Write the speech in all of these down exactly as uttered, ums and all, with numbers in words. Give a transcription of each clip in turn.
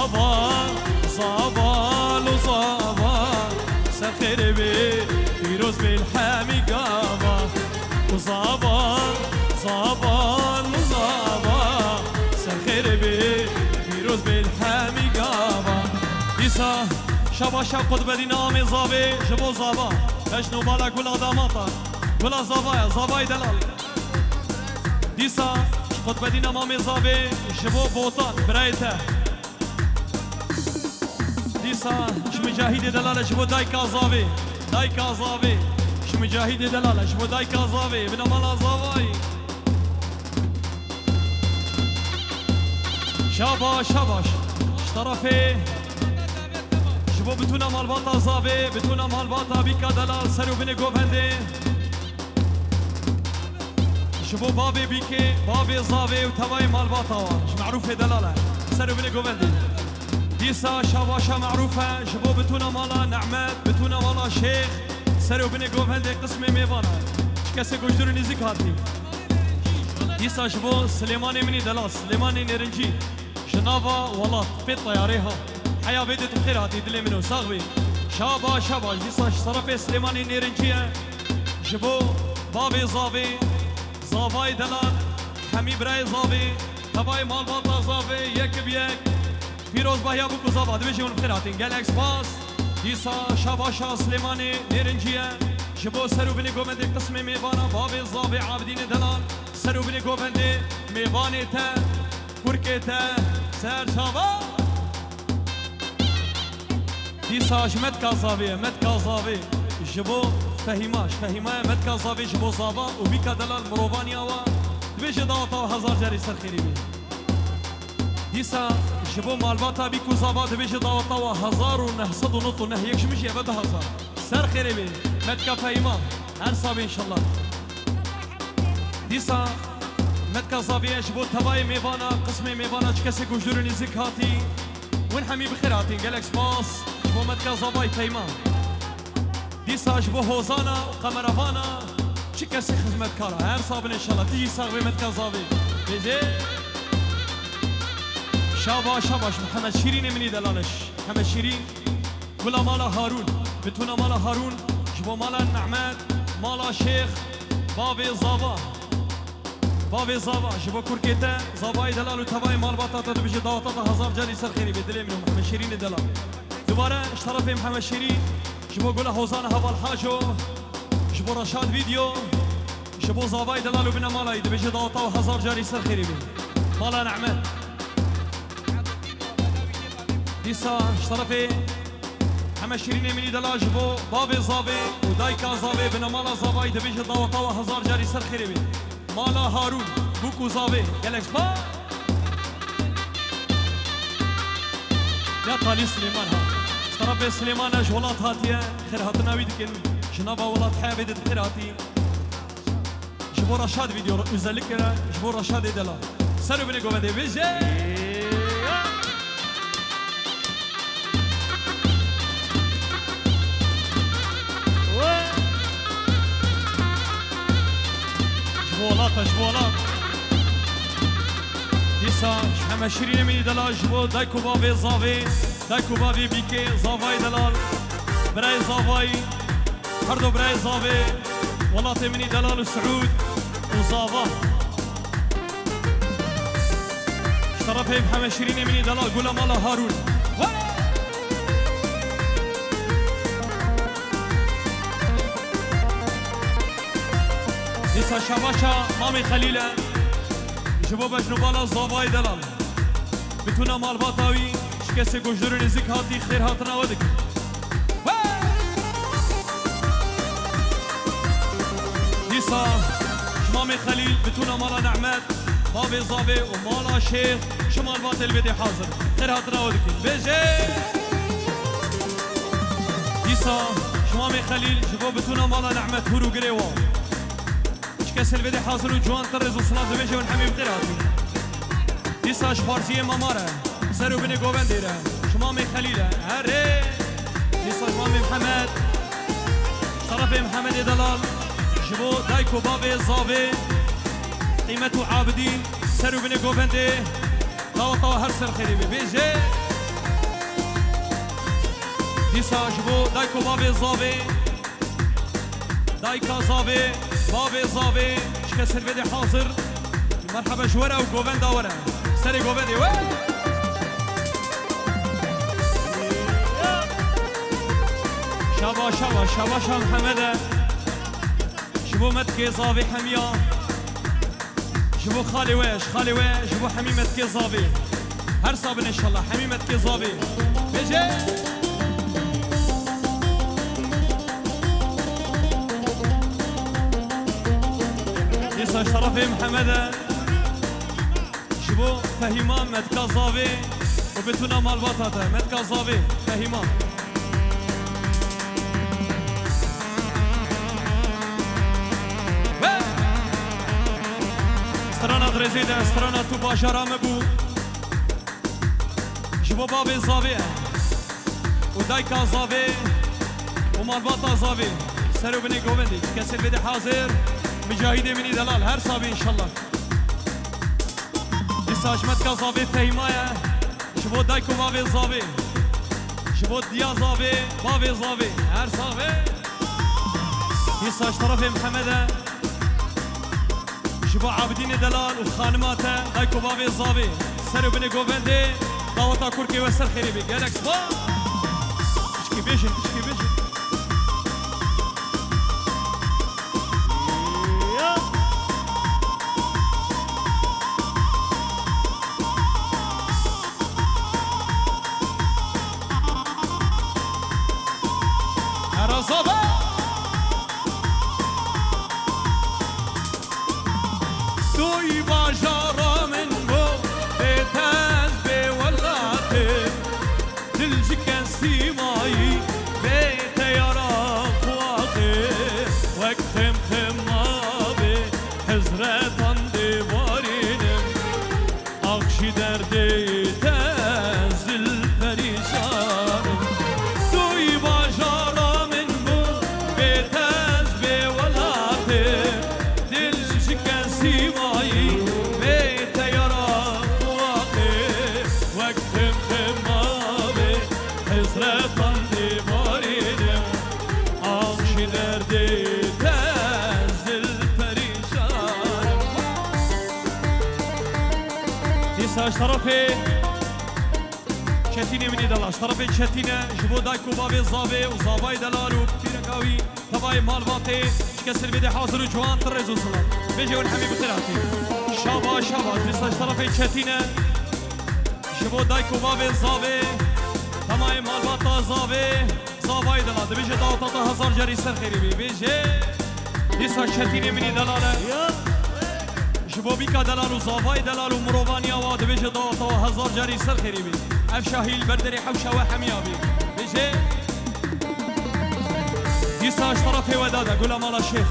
Zava, zava, lo zava, ser xêrê bê, pîroz bê li hemî gava. Û zava, zava, lo zava, ser xêrê bê, pîroz bê li hemî gava. Dîsa şabaşa qutbedîna amê zavê ji bo zava. Beşno bala gula damata. Gula zavaya, zavayê delal. Dîsa qutbedîna mamê zavê ji bo Botan, birayê te. Dîsa ji Micahîdê delal e ji bo dayka zavê. Dayka zavê. Ji Micahîdê delal e ji bo dayka zavê. Bina mala zavayî. Şabaş, şabaş. Ji terefê ji bo bitûna malbata zavê, bitûna malbata bîka delal ser û binê govendê. Ji bo bavê bîkê, bavê zavê û tevayê malbata wan, ji merûfê delal e. Ser û binê govendê. Dîsa şabaşa merûf e, ji bo bitûna mala Nehmet, bitûna mala Şêx, ser û binê govendê qismê mêvan e. Çi kesê ku ji dûr û nêzîk hatî. Dîsa ji bo Silêmanê min î delal, Silêmanê nêrincî. Ji nava welat pê teyarê ha. Heya vê dê tu xêr hatî dilê min û sax bî. Şaba, şaba, dîsa ji serefê Silêmanê nêrincî ye. Ji bo bavê zavê, zavayê delal, hemî birayê zavê, tevayê malbata zavê, yek bi yek. Pîroz bahiya bûk û zava, dibêjin hûn bi xêr hatin. Gelek spas. Dîsa şabaşa Silêmanê nêrincî ye. Ji bo ser û binê govendê qismê mêvana, bavê zavê Abidînê delal, ser û binê govendê mêvanê te. Kurkê te ser çava. Dîsa ji Metka Zavê ye, Metka Zavê. Ji bo Fehîma, ji Fehîma ye, Metka Zavê ji bo zava û bîka delal mirovaniya wa. Dibêje daweta wa hezar carî ser xêrî bê. Dîsa ji bo malbata bîk û zava dibêje daweta wa hezar û neh sed û nod û neh, yek ji min jî eve du hezar. Ser xêrê bê, Metka Fehîma. Her sabê înşallah. Dîsa Metka Zavê ye ji bo tevayê mêvana, qismê mêvana çi kesê ku ji dûr û nêzîk hatî. Win hemî bi xêr hatîn. Gelek spas ji bo Metka Zavayê Peyman. Dîsa ji bo hozana û qemeravana çi kesê xizmetkara. Her sabin înşallah. Dijî sax bê Metka Zavê. Bêjê. Şaba, şaba ji Mihemed Şîrînê min î delal e. Mihemed Şîrîn. Gula mala Harûn, bitûna mala Harûn, ji bo mala Nehmet, mala Şêx, bavê Zava. Bavê Zava, ji bo kurkê te, Zavayê delal û tevayê malbata te dibêje daweta te hezar carî ser xêrî bê, dilê min û Mihemed Şêrînê delal. Dubare ji terefê Mihemed Şêrîn, ji bo gula Hozan Heval Haco, ji bo Reşad Video, ji bo Zavayê delal û bina malayî dibêje daweta we hezar carî ser xêrî bê. Mala Nehmet. Dîsa ji terefê Heme Şîrînê min î delal ji bo bavê Zavê û dayka Zavê, bina mala Zavayî dibêje daweta we hezar carî ser xêrê bê. Mala Harûn, bûk û zavê, gelek spas. Ya talî Silêman ha. Ji terefê Silêman e, ji welat hatiye, xêrhatina wî dikin. Ji nava welat heya vê de dixêr hatî. Ji bo Reşad Video özellikle ji bo Reşadê delal. Ser û binê govendê bêje. Ji bo welat e, ji bo welat. Dîsa ji Heme Şîrînê min î delal ji bo dayk û bavê Zavê, dayk û bavê Bîkê, Zavayê delal, birayê Zavayî. Her du birayê Zavê, welatê min î delal û Siûd û Zava. Ji terefê Heme Şîrînê min î delal, gula mala Harûn. Dîsa şabaşa Mamê Xelîl e, ji bo bejn û bala Zavayê delal. Bitûna malbata wî, ji kesê ku ji dûr û nêzîk hatî, xêr hatina we dikin. Dîsa ji Mamê Xelîl, bitûna mala Nehmet, bavê Zavê û mala Şêx, ji malbatê li vê dê hazir. Xêr hatina we dikin. Bêje! Dîsa ji Mamê Xelîl, ji bo bitûna mala Nehmet, hûr û girê we. Çi kesê li vê dê hazir û ciwan te rêz û silav dibêje, hûn hemî bi xêr hatî. Dîsa ji xwarziyê Mamar e, ser û binê govendê re, ji Mamê Xelîl e, herê. Dîsa ji Mamê Mihemed, ji terefê Mihemedê delal, ji bo dayk û bavê Zavê, Qîmet û Abidîn, ser û binê govendê, daweta we her ser xêrê bê. Bêje. Dîsa ji bo dayk û bavê Zavê, dayka Zavê, bavê Zavê, ji kesir vê de hazir. Merhaba ji we re û govenda we re. Serê govendê we. Şaba, şaba, şaba, şa Mihemed e. Ji bo metkê Zavê hemiya. Ji bo xalê we, ji xalê we, ji bo hemî metkê Zavê. Her sabin inşallah, hemî metkê Zavê. Bêje. Dîsa ji terefê Mihemed e. Ji bo Fehîma metka Zavê û bitûna malbata te. Metka Zavê, Fehîma. Strana dirêjê de, strana tu bajara me bû. Ji bo bavê Zavê e. Û dayka Zavê û malbata Zavê. Ser û binê govendê. Kesê vê de hazir. Micahidê minî delal. Her sabî inşallah. Dîsa ji metka Zavê Fehîma ye. Ji bo dayk û bavê Zavê. Ji bo diya Zavê, bavê Zavê. Her Zavê. Dîsa ji terefê Mihemed e. Ji bo Abidînê delal û xanima te, dayk û bavê Zavê. Ser û binê govendê, daweta kurkê we ser xêrê bê. Gelek spas. Piçkê bêjin, piçkê bêjin. Hera Zavê. Toy bajara min bo, bê tez bê welatê. Dil ji kesîmayî bê teyara quaxê. Wek xim xim nabê hizretan dê barînim. Ax ji derdê te zil perîşan im. Toy bajara min bû, bê tez bê welatê. Dil ji kesîmayî bê teyara quaxê. Wek xim xim nabê hizretan dê barînim. Ax ji derdê te zil perîşan im. Dîsa ji terefê Çetînê min î delal, ji terefê Çetîne, ji bo dayk û bavê Zavê û Zavayê delal û pîreka wî, tevayê malbatê, ji kesir vê de hazir û ciwan, ti rêz û silav. Bêje hûn hemî bi xêr hatî. Şaba, şaba, dîsa ji terefê Çetîne, ji bo dayk û bavê Zavê, temayê malbata Zavê, Zavayê delal, dibêje daweta te hezar carî ser xêrê bê. Bêje. Dîsa Çetînê min î delal e. Ji bo bîka delal û Zavayê delal û mirovaniya wa, dibêje daweta we hezar carî ser xêrê bê. Ev şahî li ber derê hewşa we hemiya bê. Bêje. Dîsa ji terefê we dade, gula mala şêx.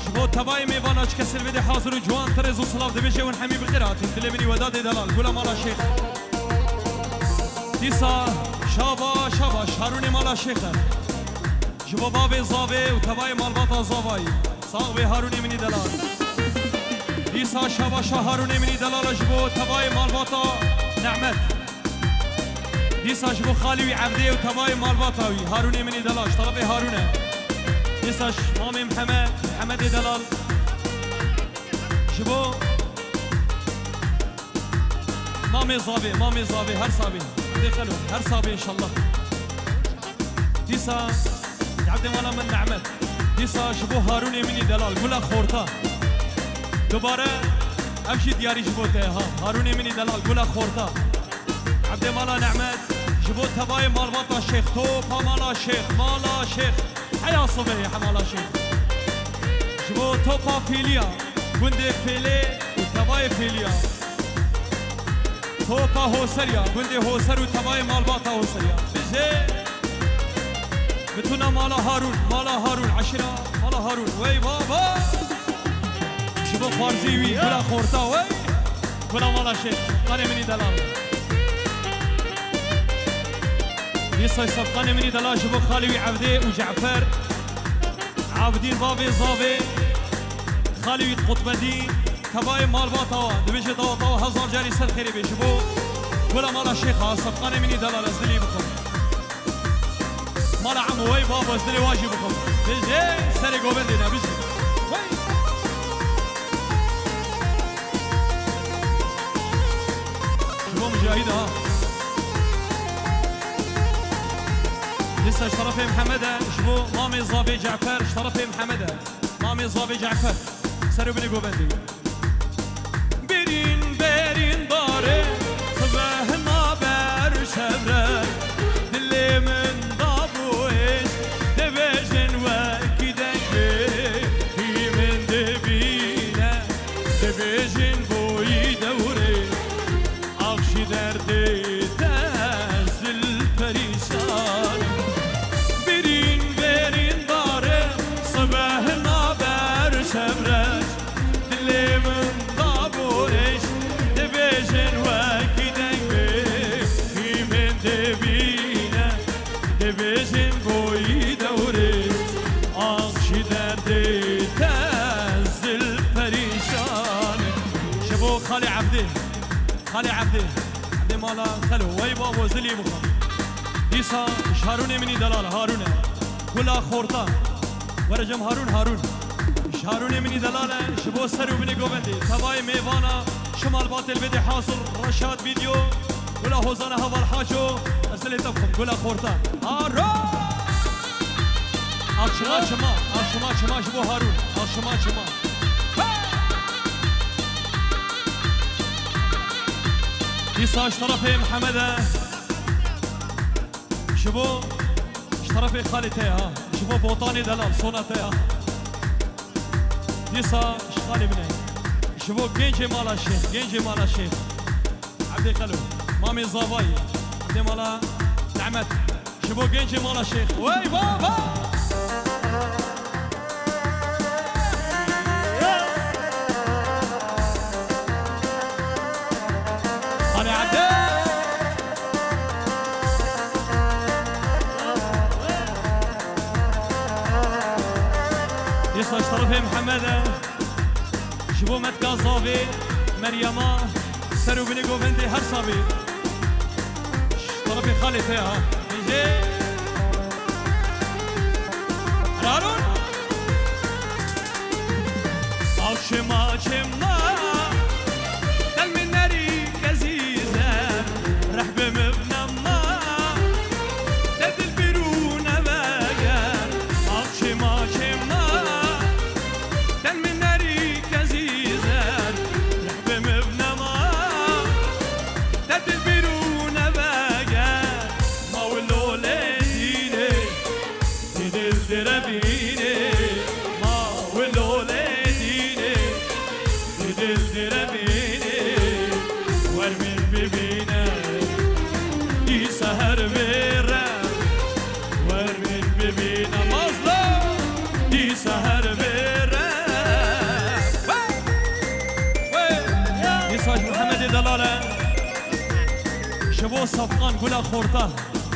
Ji bo tevayê mêvana, ji kesir vê de hazir û ciwan, ti rêz û silav, dibêje hûn hemî bi xêr hatin. Dilê min î we dade delal, gula mala şêx. Dîsa şaba, şaba, şarûnê mala şêx e. Ji bo bavê Zavê û tevayê malbata Zavayî. Sax bê Harûnê min î delal. Dîsa şaba şa Harûnê min î delal e ji bo tevayê malbata Nehmet. Dîsa ji bo xalî wî Evdê û tevayê malbata wî. Harûnê min î delal, ji terefê Harûn e. Dîsa ji mamê Mihemed, Mihemedê delal. Ji bo Mamê Zavê, mamê Zavê, her sabê. Dê xelo, her sabê inşallah. Dîsa, Evdê mala min Nehmet. Dîsa ji bo Harûnê min î delal, gula xorta. Dubare, ev jî diyarî ji bo te, ha. Harûnê min î delal, gula xorta. Evdê mala Nehmet, ji bo tevayê malbata Şêx, topa mala Şêx, mala Şêx. Heya sibehê hemala şêx. Ji bo topa Fêliya, gundê Fêlê û tevayê Fêliya. Topa Hoseriya, gundê Hoser û tevayê malbata Hoseriya. Bêje, bitûna mala Harûn, mala Harûn, eşîra mala Harûn. Wey baba! Ji bo xwarzî wî, gula xorta wey. Gula mala şêx, qanê min î delal. Dîsa ji sefqanê min î delal ji bo xalê wî Evdê û Cefer. Abidîn bavê Zavê. Xalê wî Qutbedîn. Tevayê malbata wa. Dibêje daweta wa hezar carî ser xêrê bê ji bo gula mala şêxa. Sefqanê min î delal ez dilî bixwim. Mala emo wey babo, ez dilê wa jî bixwim. Bijî serê govendê ne, bijî. Wey. Ji bo Micahîd ha. Dîsa ji terefê Mihemed e, ji bo mamê Zavê Cefer, ji terefê Mihemed e. Mamê Zavê Cefer. Ser û binê govendê. Birîn, birîn dare, sibeh naber şevre, dilê min dabû êş, dibêjin wekî dengê, hî min dibîne, dibêjin boyî dewrê. Axşî derdê te zil perîşan. Birîn verîn dare, sibeh naber şevreş. Dilê min dabû êş, dibêjin wekî deng bê. Hî min dibîne, dibêjin boyî dewrê. Axşî derdê te zil perîşan. Ji bo Xalê Ebdê. Xalê Ebdê, Ebdê mala Xelo, wey babo zilî bixwe. Dîsa ji Harûnê min î delal, Harûn e. Gula xorta. Were cem Harûn, Harûn. Ji Harûnê min î delal e, ji bo ser û binê govendê. Tevayê mêvana, Şimal Batel Bêdê Hazir, Reşad Vîdyo, Gula Hozana Heval Haco, ez dilê te bixwim, Gula xorta. Harûn! Axşima çima, axşima çima ji bo Harûn, axşima çima. Dîsa ji terefê Mihemed e. Ji bo, ji terefê xalê te ya. Ji bo Botanê delal, sona te ya. Dîsa ji xalê min e. Ji bo gencê mala Şêx, gencê mala Şêx. Ebdê Xelo, mamê Zavayê. Ebdê mala Nehmet. Ji bo gencê mala Şêx. Wey baba! Xalê Ebdê! Dîsa ji terefê Mihemed e. Ji bo Metka Zavê, Meryema, ser û binê govendê her savê. Ji terefê xalê te ha. Dîjê. Rarûn. Axşima çima, del min nerî kezîze, rehbê min nema, te dil bîrû neveger. Axşima çima, del min nerî kezîze, rehbê min nema, te dil bîrû neveger. Ma wi lolê dînê, di dil direbînê, ma wi lolê dînê, di dil direbînê, wer min bibîne, dîsa her vêre, wer min bibîne, mazlum, dîsa her vêre. Hey! Hey! Dîsa ji Mihemedê delal e. Ji bo Safkan, Gula Xorta.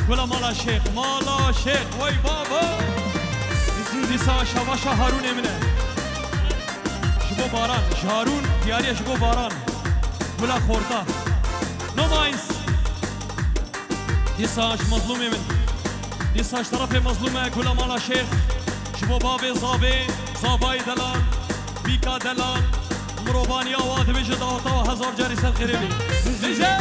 Gula mala Şêx, mala Şêx, wey babo. Dîsa şavaşa Harûnê min e. Ji bo Baran, ji Harûn diyariye ji bo Baran. Gula xorta. No mais. Dîsa ji Mezlûmê min. Dîsa ji terefê Mezlûm e, Gula mala Şêx. Ji bo bavê Zavê, Zavayê delal, Bîka delal. Mirovaniya wa dibêje daweta wa hezar carî ser xêrê bê. Dije!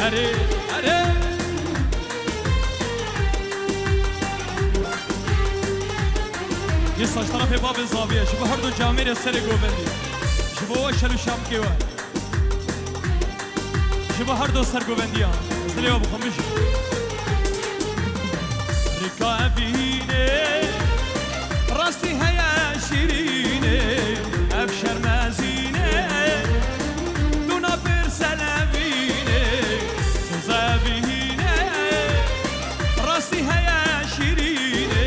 Erê, erê! Dîsa ji terefê bavê Zaviye, ji bo her du camêrê serê govendî. Ji bo we şel û şapkê we. Ji bo her du sergovendiya, ez dilê we bixwim, bijî. Rika evînê, rastî heye şîrînê, ev şermezînê, tu napirse levînê, tu zevînê, rastî heye şîrînê,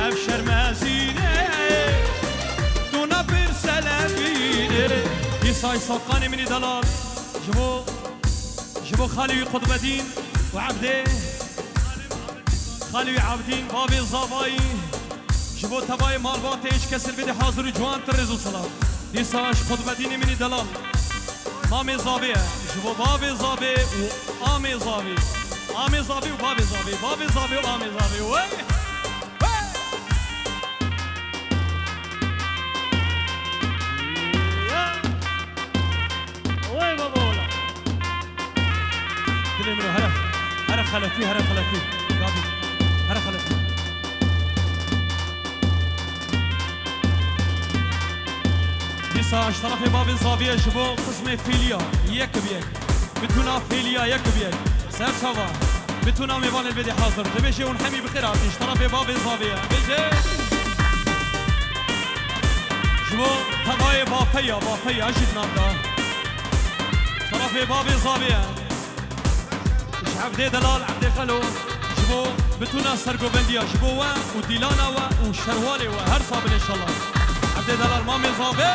ev şermezînê, tu napirse levînê. Dîsa ji Safqanê min î delal. Ji bo, ji bo xalê wî Qutbedîn û Ebdê, xalê wî Ebdîn, bavê Zavayî, ji Bo tevayê malbatê ji kesê li vê de hazir û ciwan tir rêz û silav. Dîsa ji xutbedînê min î delal. Mamê zavê ye. Ji bo bavê zavê û amê zavê. Amê zavê û bavê zavê. Bavê zavê û amê zavê. Wey! Wey! Ya! Wey baba ola. Dilê min o, here, here xeletî, here xeletî. Gabî, here xeletî. Dîsa ji terefê bavê zaviyê ji bo qismê fêliya yek bi yek. Bitûna fêliya yek bi yek. Ser çava. Bitûna mêvanê li vê de hazir. Dibêje hûn hemî bi xêr hatin. Ji terefê bavê zaviyê. Bêje. Ji bo tevayê bafeya, bafeya jî di nav de. Ji terefê bavê zaviyê. Ji Evdê delal, Evdê xelo. Ji bo bitûna sergovendiya, ji bo we û dîlana we û şerwalê we. Her sabin înşallah. Evdê delal mamê zavê.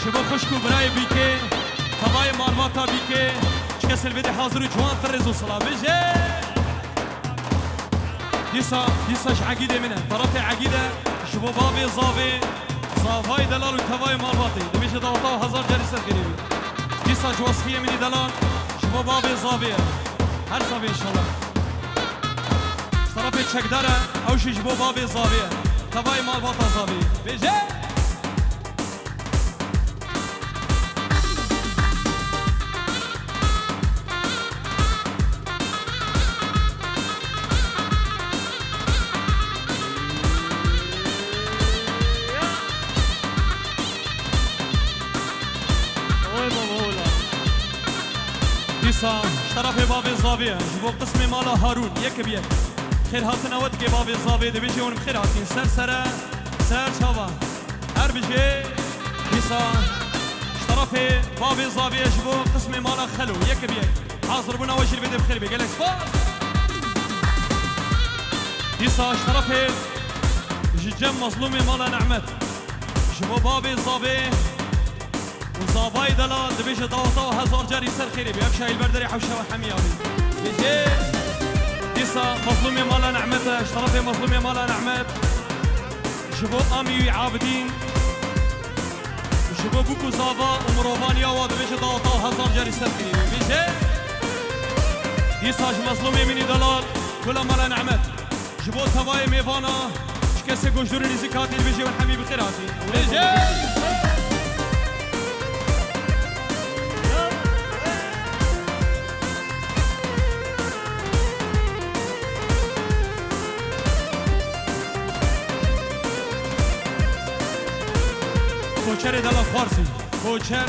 Ji bo xwişk û birayê bîkê, tevayê malbata bîkê, çi kesê li vê de hazir û ciwan tir rêz û silav bêje. Dîsa, dîsa ji Egîdê min e. Terefê Egîde ji bo bavê zavê, zavayê delal û tevayê malbatê. Dibêje daweta û hezar carî ser xêrê bî. Dîsa ji Wesfiyê min î delal ji bo bavê zavê ye. Her zavê înşallah. Ji terefê çekdar e, ew jî ji bo bavê zavê ye. Tevayê malbata zavê. Bêje! Dîsa ji terefê bavê zavê ye, ji bo qismê mala Harûn, yek bi yek. Xêrhatina we dike bavê zavê, dibêje hûn bi xêr hatin. Ser sere, ser çava. Her bijê, dîsa ji terefê bavê zavê ye ji bo qismê mala Xelo, yek bi yek. Hazirbûna we jî li vê de bi xêr bê. Gelek spas. Dîsa ji terefê ji cem mezlûmê mala Nehmet. Ji bo bavê zavê û zavayê delal dibêje daweta û hezar carî ser xêrê bê. Ev şahî li ber derê hewşa we hemiya bê. Bêje, dîsa mezlûmê mala Nehmet e, ji terefê mezlûmê mala Nehmet. Ji bo amî wî Abidîn, ji bo bûk û zava û mirovaniya wa dibêje daweta û hezar carî ser xêrê bê. Bêje, dîsa ji mezlûmê min î delal, kula mala Nehmet. Ji bo tevayê mêvana, ji kesê goşdûrê nêzîk hatî dibêje hûn hemî bi xêr hatî. Bêje! Koçerê delal Xwarsî. Koçer.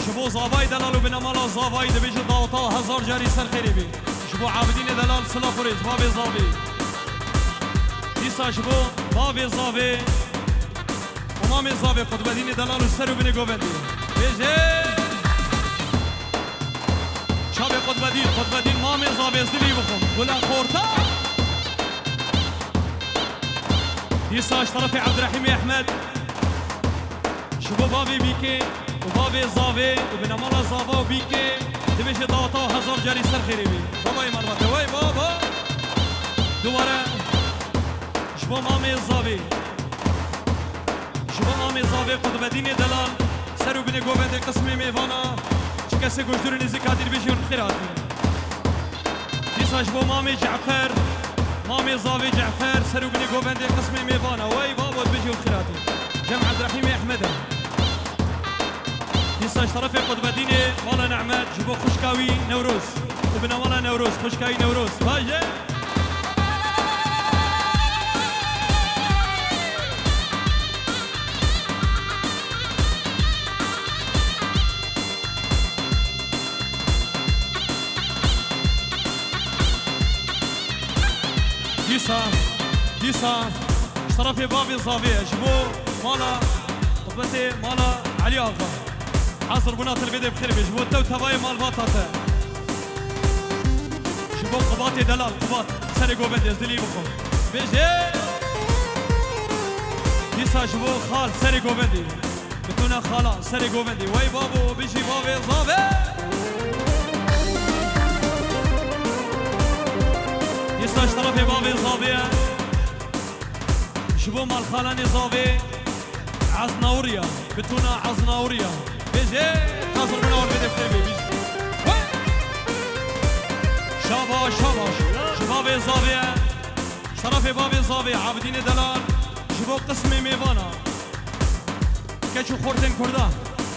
Ji bo zavayê delal û binemala zavayî dibêje daweta hezar carî ser xêrê bê. Ji bo Abidînê delal silav û rêz, bavê zavê. Dîsa ji bo bavê zavê û mamê zavê Qutbedînê delal û ser û binê govendê. Bêje! Çavê Qutbedîn, Qutbedîn mamê zavê zilî bixwim. Gula xorta! Dîsa ji terefê Ebdirehîmê Ehmed. Ji bo bavê bîkê û bavê zavê û binemala zava û bîkê dibêje daweta û hezar carî ser xêrê bî. Zavayê malbate, wey baba! Dubare ji bo mamê zavê. Ji bo amê zavê Qutbedînê delal, ser û binê govendê qismê mêvana, çi kesê goşdûrê nêzîk hatî dibêje hûn bi xêr hatî. Dîsa ji bo mamê Cefer, mamê zavê Cefer, ser û binê govendê qismê mêvana. Wey babo, dibêje hûn bi xêr hatî. Cem Ebdirehîmê Ehmed e. Dîsa ji terefê Qutbedînê, mala Nehmet, ji bo xwişka wî Newroz û binemala Newroz, xwişka wî Newroz. Baş e? Dîsa, dîsa ji terefê bavê zavê ye, ji bo mala, qubetê mala Elî Axa. Hazir bûna te li vê de bi xêr bê, ji bo te û tevayê malbata te. Ji bo Qubatê delal, Qubat, serê govendê, ez dilî bixwe. Bêje! Dîsa ji bo xal, serê govendê. Bitûna xala, serê govendê. Wey babo, bijî bavê zavê! Saç tarafê bavê zavê ye. Ji bo malxalanê zavê Eznawiriya, bitûna Eznawiriya. Bêje, hazir bin awir bide firê bê, bîst. Wey! Şabaş, şabaş. Ji bavê zavê ye. Ji tarafê bavê zavê Abidînê Delal. Ji bo qismê mêvana. Keç û xortên Kurda,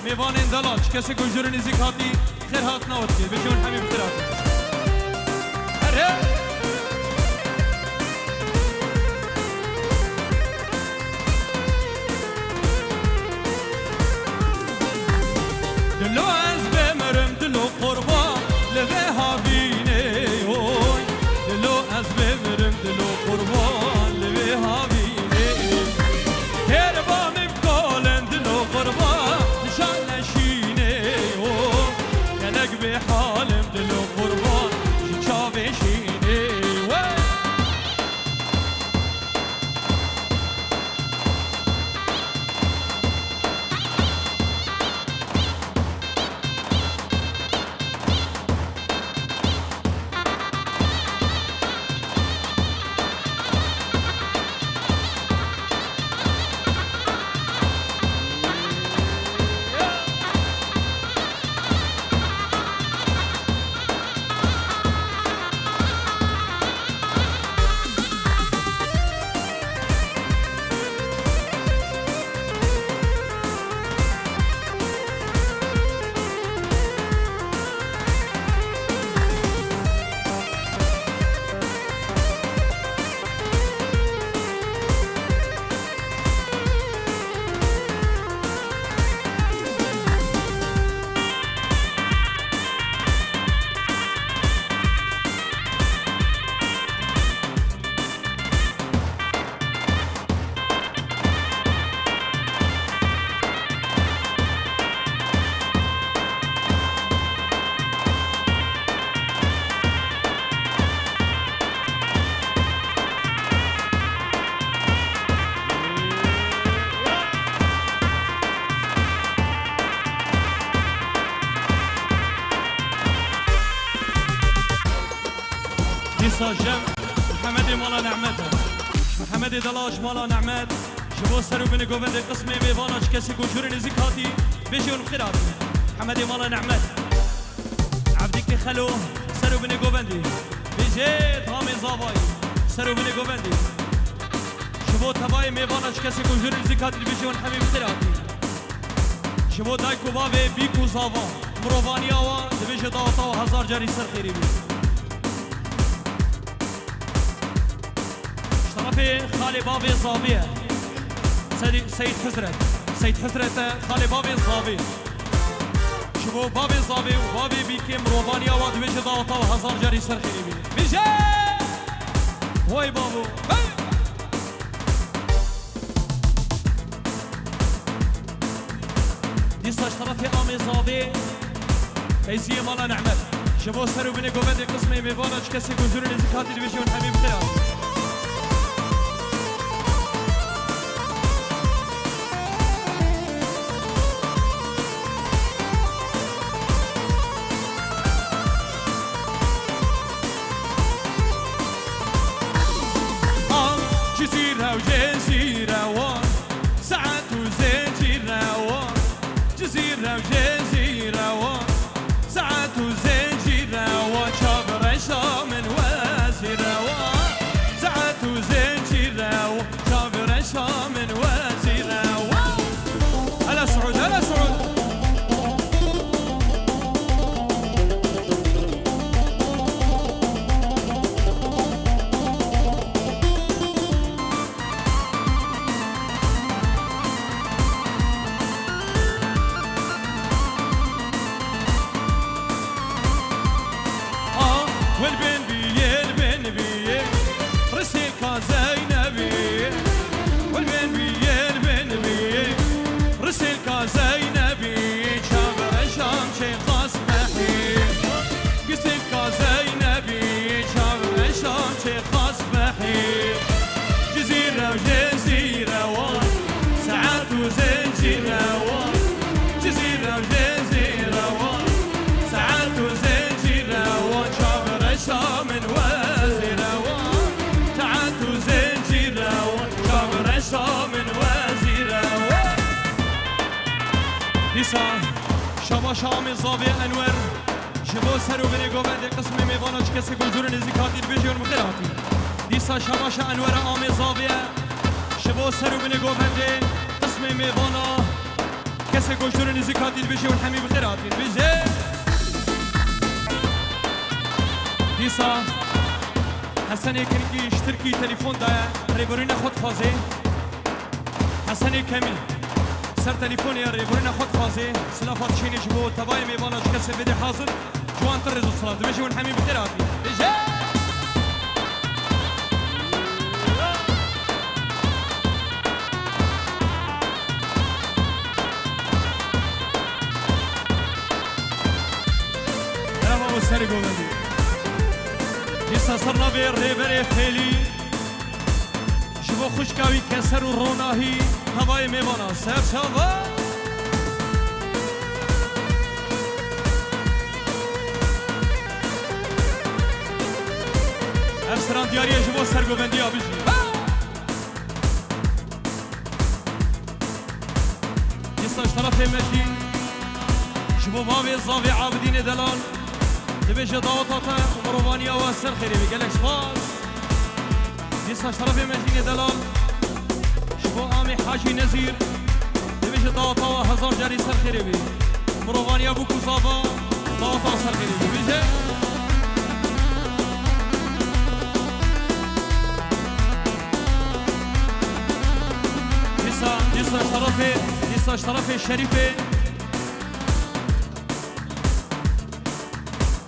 mêvanên delal, çi kesê ku ji nêzîk hatî, xêr hatina we dikê. Bêje hûn hemî bi xêr hatin. Here! Dilo ez bimirim, dilo qurban li vê havînê, oy. Dilo ez bimirim, dilo qurban li vê havînê. Kêr ba min kolin, dilo qurban li şan leşînê, oy. Gelek bê halim, dilo qurban ji çavê şînê, wey. Dîsa jem Mihemedê Mala Nehmet e. Mihemedê Delaş Mala Nehmet. Ji bo ser û binê govendê qismê mêvana çi kesê ku jûrê nêzîk hatî, bêjê hûn bi xêr hatin. Hemedê Mala Nehmet. Evdîkê Xelo, ser û binê govendê. Bêjê tamê zavayî, ser û binê govendê. Ji bo tevayê mêvana çi kesê ku jûrê nêzîk hatî, dibêjê hûn hemî bi xêr hatî. Ji bo dayk û bavê, bîk û zava, mirovaniya wa, dibêjê daweta wa hezar carî ser xêrê bî. Ji tarafê xalê bavê zavê ye. Sedî-, Seyîd Hizret. Seyîd Hizret e, xalê bavê zavê. Ji bo bavê zavê û bavê bîkê mirovaniya wa dibêje daweta we hezar carî ser xêrê bî. Bêje! Way bavo! Hey! Dîsa ji tarafê Amê Zavê, Feyziyê Mala Nehmet. Ji bo ser û binê govendê qismê mêvana çi kesê ku jûrê nêzîk hatî, dibêjin hemî bi xêr hatin. Cizîre û Cezîre wan, saet û zencîre wan, Cizîre û Cezîre wan, saet û zencîre wan, çav reşa min wezîre wan. Dîsa şabaşa Amê Zavê Enwer ji bo ser û binê govendê qismê mêvana çi kesê ku ji dûr û nêzîk hatî dibêje hûn bi xêr hatî. Dîsa şabaşa Enwera Amê Zavê ye ji bo ser û binê govendê qismê mêvana kesê ku ji dûr û nêzîk hatî dibêje hûn hemî bi xêr hatî dibêje. Dîsa Hesenê Kirkî ji Tirkî telefon daye rêberîna xwe dixwaze. Hesenê Kemî ser telefonê ya rêberîna xwe dixwaze, silafa dişêne ji bo tevayê mêvana ji kesê vêdê hazir, ji wan ti rêz û silav dibêje hûn hemî bi xêr hatî. Bêje! Merhaba bo serê govendî. Dîsa ser navê rêberê Fêlî. Ji bo xwişka wî Keser û Ronahî tevayê mêvana ser çava. Ev strandiya rê ji bo sergovendiya bijî. Dîsa ji terefê me jî ji bo bavê zavê Abidînê Delal dibêje daweta te û mirovaniya we ser xêrê bê. Gelek spas. Dîsa ji terefê Mecnînê Delal ji bo Amê Hacî Nezîr dibêje daweta we hezar carî ser xêrê bê. Mirovaniya bûk û zava daweta we ser xêrê bê. Bêje. Dîsa, dîsa ji terefê, dîsa ji terefê Şerîfê.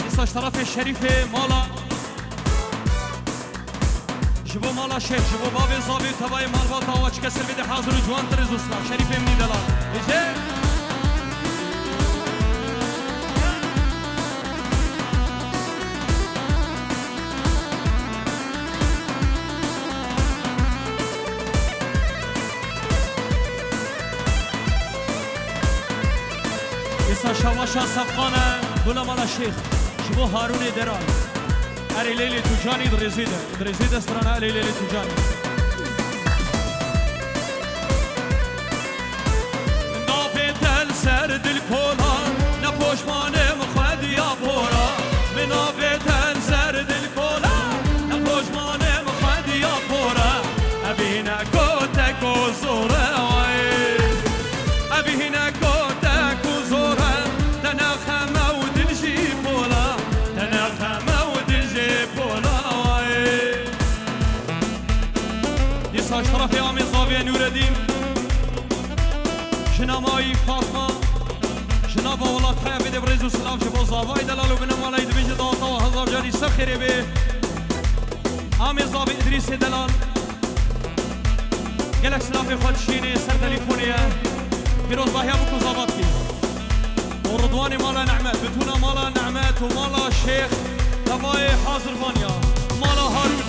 Dîsa ji terefê Şerîfê mala. Ji bo mala Şêx, ji bo bavê zavê û tevayê malbata wa çi kesir bide hazir û ciwan tirêz û silav. Şerîfê min î delal. Bêje. Dîsa şabaşa sefqan e, gula mala Şêx, ji bo Harûnê Deral. Erê Leylê Tucanî di rêzê de, di rêzê de strana Erê Leylê Tucanî. Min dafê te li ser dilkola, ne poşmanê min xwediya pora. Min dafê te li ser dilkola, ne poşmanê min xwediya pora. Evîne kotek û zor e, ay. Evîne kotek û zor e, te ne xem e û dil jî pol e, te ne xem e û dil jî pol e, ay. Dîsa ji terefê Amê Zavê Nûredîn, jina me yî Fatma, ji nava welat heye bide bi rêz û silav ji bo zavayê delal û binê mala wî dibêje daweta we hezar carî ser xêrê bê. Amê Zavê Îdrîsê Delal, gelek silafê xwe dişînê ser telîfonê ye. Pîrozbahiya bûk û zava dikî. Û Ridwanê mala Nehmet, bitûna mala Nehmet û mala Şêx, tevayê hazir vaniya. Mala Harûn.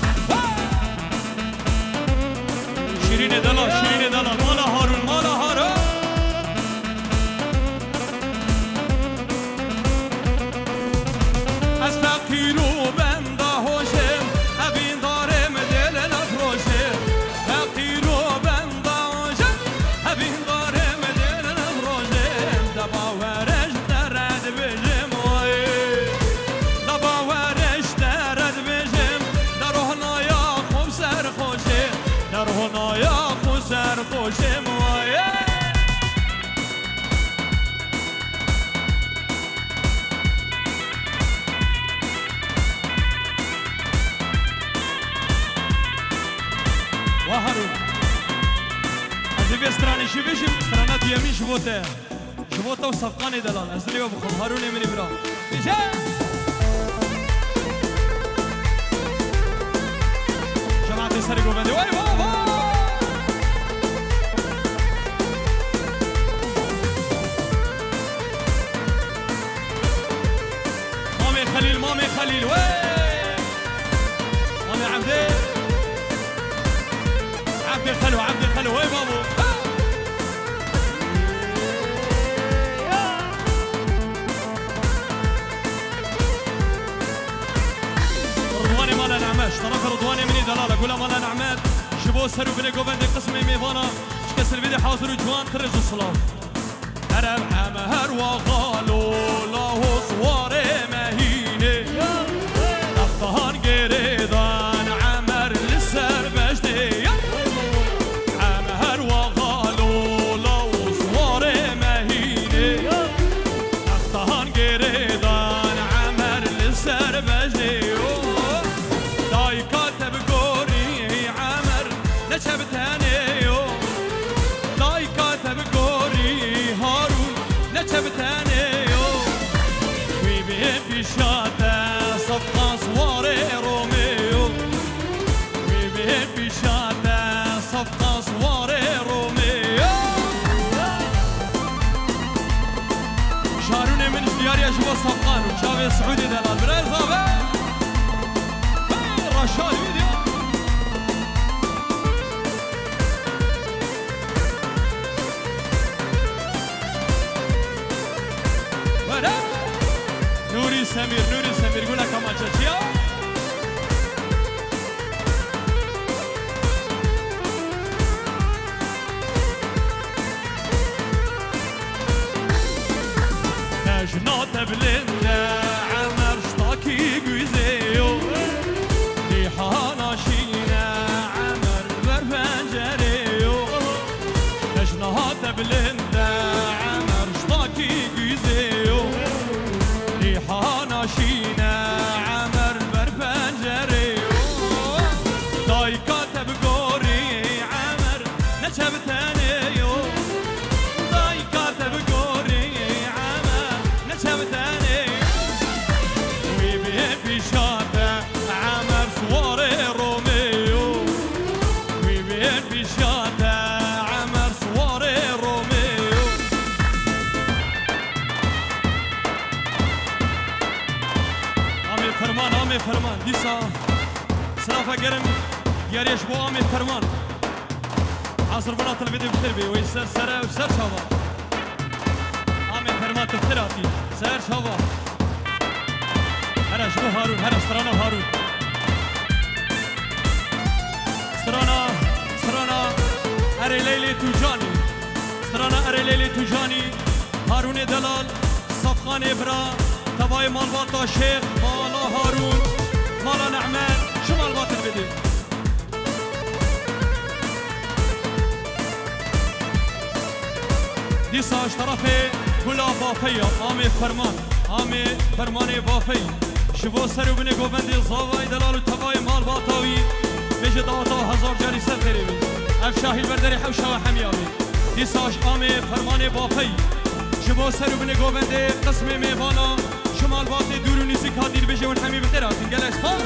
Şîrînê delal, şîrînê delal. Mala Harûn, mala Harûn. Ez feqîr û benda hoj im, evîndarê min dê li nav roj im. Feqîr û benda hoj im, evîndarê min dê li nav roj im. De bawere ji te re dibêjim, oy. De bawere ji te re dibêjim, de rohnaya xwe serxweş im, de rohnaya xwe serxweş im, oy. Wa Harûn. Ez ê vê stranê jî bêjim, strana duyemîn ji bo te. Ji bo te û sefqanê delal. Ez dilê we bixwim. Harûnê min î bira. Bêje! Cemaetê serê govendê. Wey, wa, wa! Mamê Xelîl, Mamê Xelîl, wey! Mamê Evdê. Evdê Xelo, Evdê Xelo, wey babo. Ridwanê mala Nehmet, ji terefê Ridwanê min î delal e, gula mala Nehmet, ji bo ser û binê govendê qismê mêvana, ji kesir vê de hazir û ciwan tirêz û silav. Her Em her wa xalo, laho siwarê me hînê. Textan girêdan Emer li ser bejnê. Em her wa xalo, laho siwarê me hînê. Textan girêdan Emer li ser bejnê. Dayka te bi gorî Emer, neçe bi tenê yo. Dayka te bi gorî Harûn, neçe bi tenê yo. Wî bê pîşa te sefqan siwarê Romê yo. Wî bê pîşa te sefqan siwarê Romê yo. Şarûnê min ji diyariya ji bo sefqan û çavê Siûdê delal. Birayê zave. Hey, Reşad Yûdya. Were. Nûrî Semîr, Nûrî Semîr, gula kamaça çiya. Tejna te bilind e, Emer ştakî güzê yo. Rîhana şîne, Emer ber pencerê yo. Tejna te bilind e, Emer ştakî güzê yo. Rîhana şîne, Emer ber pencerê yo. Dayka te bi gorî Emer, neçe bi tenê yo. Dayka te bi gorî Emer, neçe bi tenê yo. Wî bê pîşa te Emer siwarê Romê yo. Wî bê pîşa te Emer siwarê Romê yo. Amê Ferman, Amê Ferman. Dîsa silafa germ diyarê ji bo Amê Ferman. Hazir bûna televîzyon bi xêr bê. Wê ser sere û ser çava. Amê Ferman tu bi xêr hatî. Ser çava. Here ji bo Harûn, here strana Harûn. Strana, strana Erê Leylê Tûcanî. Strana Erê Leylê Tûcanî. Harûnê Delal, Safxanê Bira, tevayê malbata Şêx, mala Harûn, mala Nehme, ji malbatê bidê. Dîsa ji terefê Gula Bafeya, Amê Ferman, Amê Fermanê Bafey, ji bo ser û binê govendê zavayê delal û tevayê malbata wî, bêje daweta hezar carî ser xêrê bê. Ev şahî li ber derê hewşa we hemiya bê. Dîsa ji Amê Fermanê Bafey, ji bo ser û binê govendê qismê mêvana, ji malbatê dûr û nîzîk hatî, dibêje hûn hemî bi xêr hatin. Gelek spas.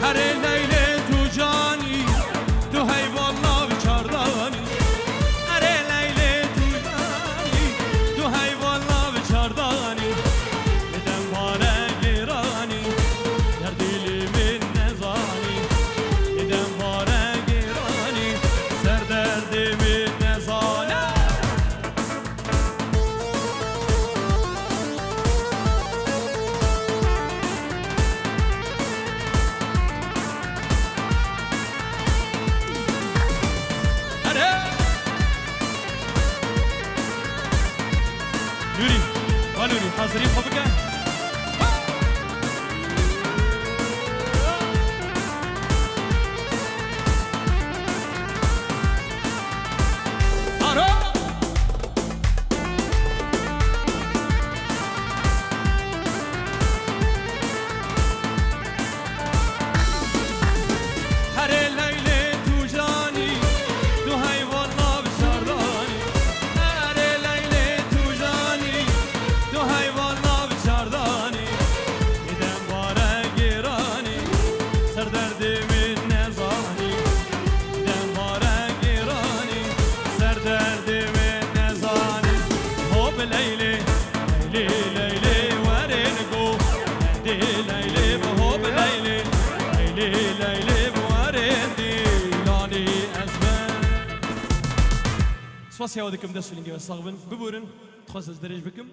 Herê Leylê Tûcanî, tu heyvana bi çardanî. Erê Leylê Tûcanî, tu heyvana bi çardanî. Li dem bare gêranî, derdê lê min nezanî. Li dem bare gêranî, ser derdê min nezanî. Erê! Nûrî, va Nûrî, hazirî xwe bike. Aro! Herê Leylê Tûcanî, tu heyvana bi çardanî. Herê Leylê Tûcanî, tu heyvana bi çardanî. Li dem bare gêranî, ser derdê min nezanî. Li dem bare gêranî, ser derdê min nezanî. Hop Leylê, Leylê, Leylê, werên go. Dê Leylê, hop Leylê, Leylê, Leylê, werên dîlanî ez me. Spasiya we dikim, dest û lingê we sax bin. Biburin, dixwazim ez dirêj bikim.